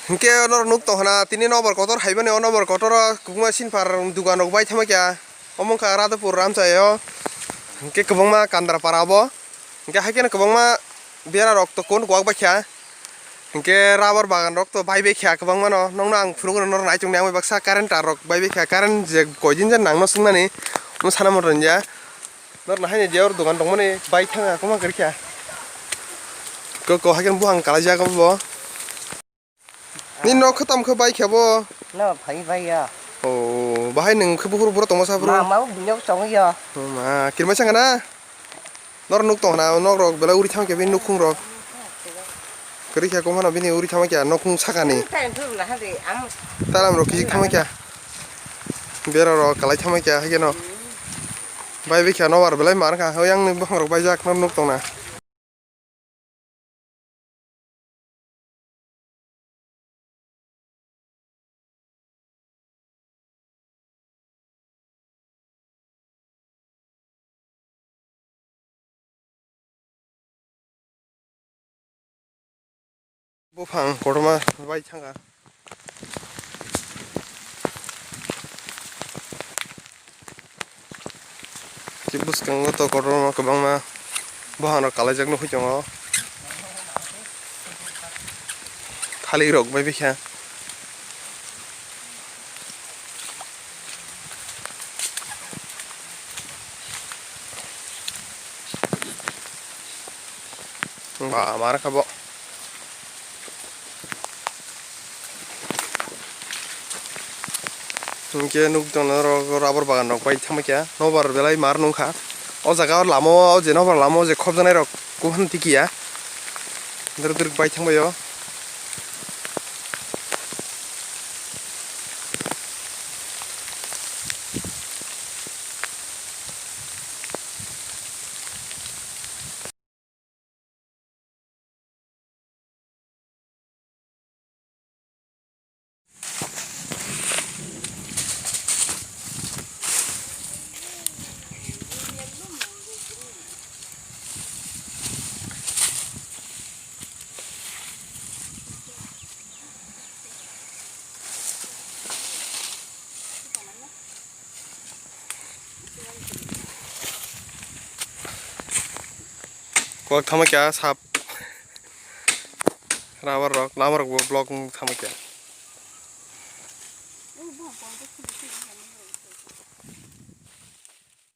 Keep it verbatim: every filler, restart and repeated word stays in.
Hinkhe norok nuk tongkhna tini nokbar kotor haibani, o nokbar kotoro kwbangma sinphar dugan rok bai thangma kya. Omo wngkha Radhapur Ramchaya o. Hinkhe kwbangma Kandrapara bo. Hinkhe haikhe kwbangma bera rok to kon kwak bai kha. Hinkhe rubber bagan rok to bai bai kha kwbangma no. Nokno ang phunukgo norok naichomni, ang bai baksa current tar rok bai bai kha. Current je koidin je nangno swngnani, omo sana motoni ya. Norok no haino je oro dogan tongmani bai thangkha, kwma kwrwikha. Ko, ko, haikhe buphang kalaijak obo bo. Nini nok khe tamo khe bai khe bo? No, phai bai ya. O, bahai nwng khe buphuru buphuru tongma sa phuru? Ma, ma, bini nok tongo ya. O ma, kirmai sangha na? Norok nuk tongkhna, nok rok belai uri thangma khe bini nukhung rok. Kwrwikha kok phano bini uri thangma khe nukhung sakani. Talam rok kijik thangma khe. Bera rok kalai thangma khe, haikhe no. Bai bikha nobar belai mar kha, oyang ni buphang rok baijak, norok nuk tongna. Buphang kotorma bai thangkha. Khe bwskango to kotorma kwbangma buphang rok kalaijak nugwi tongo. Thalik rok bai bikha. Ba, mar kha bo. Hinkhe nuk tongna rok rubber bagan rok bai thangma khe nobar belai mar nungkha. O jaga o lama o je nobar lama o je khopjaknai rok kuphang tikiya. Drik drik bai thangbai o. Kwak thangma kya sap rubber rok, lama rok bo block wng thangma kya.